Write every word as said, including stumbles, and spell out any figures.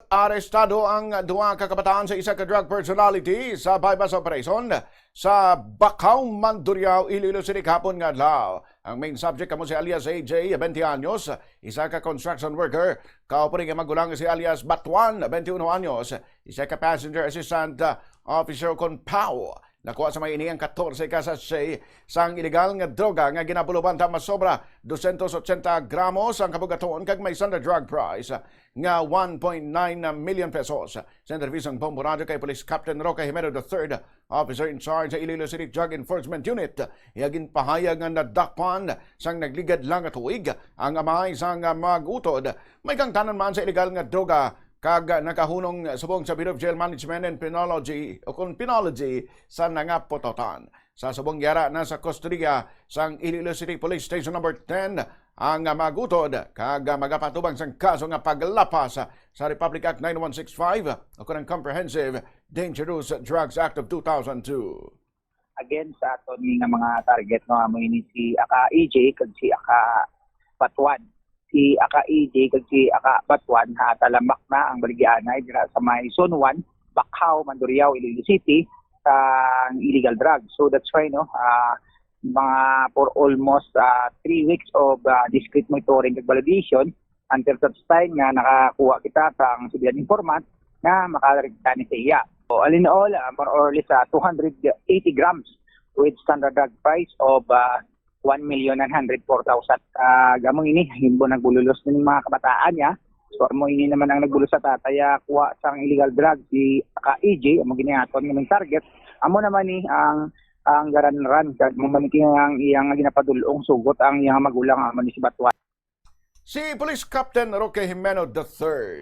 Arestado ang duha ka kabataan sa isa ka drug personality sa buy-bust operation sa Bacau, Mandurriao, Iloilo City kahapon nga adlaw. Ang main subject kamo si alias A J, twenty anyos, isa ka construction worker, kaupo ni nga magulang si alias Batuan, twenty-uno anyos, isa ka passenger assistant, uh, officer kon PAO. Nakuha sa may ini ang katorse ka sachet sang iligal nga droga nga ginabuloban ta masobra dosyentos otsenta gramos ang kabugaton kag may standard drug price nga one point nine million pesos. Sa interbisyo sang Bombo Radyo kay Police Captain Roque Jimeno the third, officer in charge sa Iloilo City Drug Enforcement Unit, iya ginpahayag nga nadakpan sang nagligad lang nga tuig ang amay sang mag-utod may kangtanan man sa iligal nga droga kag nakahunong subong sa Bureau of Jail Management and Penology o kon Penology sa nangaputotan. Sa subong yara na sa kustodiya sang Iloilo City Police Station Number ten ang magutod kag magapatubang sang kaso nga paglapas sa Republic Act nine one six five o kon ang Comprehensive Dangerous Drugs Act of two thousand two. Again, sa aton nga mga target, no, amo ini si aka A J kag si aka Batuan. Si aka A J kag si aka Batuan, ha, talamak na ang baligyaanay dira sa may Zone one, Bacau, Mandurriao, Iloilo City, sa illegal drugs. So that's why, no, ah, mga for almost ah, three weeks of ah, discreet monitoring kag validation, until such time nga nakakuha kita sang sibilang informant nga makarekta ni sa iya. So, all in all, ah, more or less ah, two hundred eighty grams with standard drug price of ah, one million nine hundred four thousand. Ah, amo ini, himbo nagbulos ning mga kabataan niya. So, amo ini naman ang nagbulos sa tatay, ah, kuha sang illegal drug, si aka A J, amo gini aton nga main target. Amo naman ni ang ang garanran, kag amo man ni ang iyang ginapadul-ong sugot ang iyang magulang, amo ni si Batuan. Si Police Captain Roque Jimeno the third.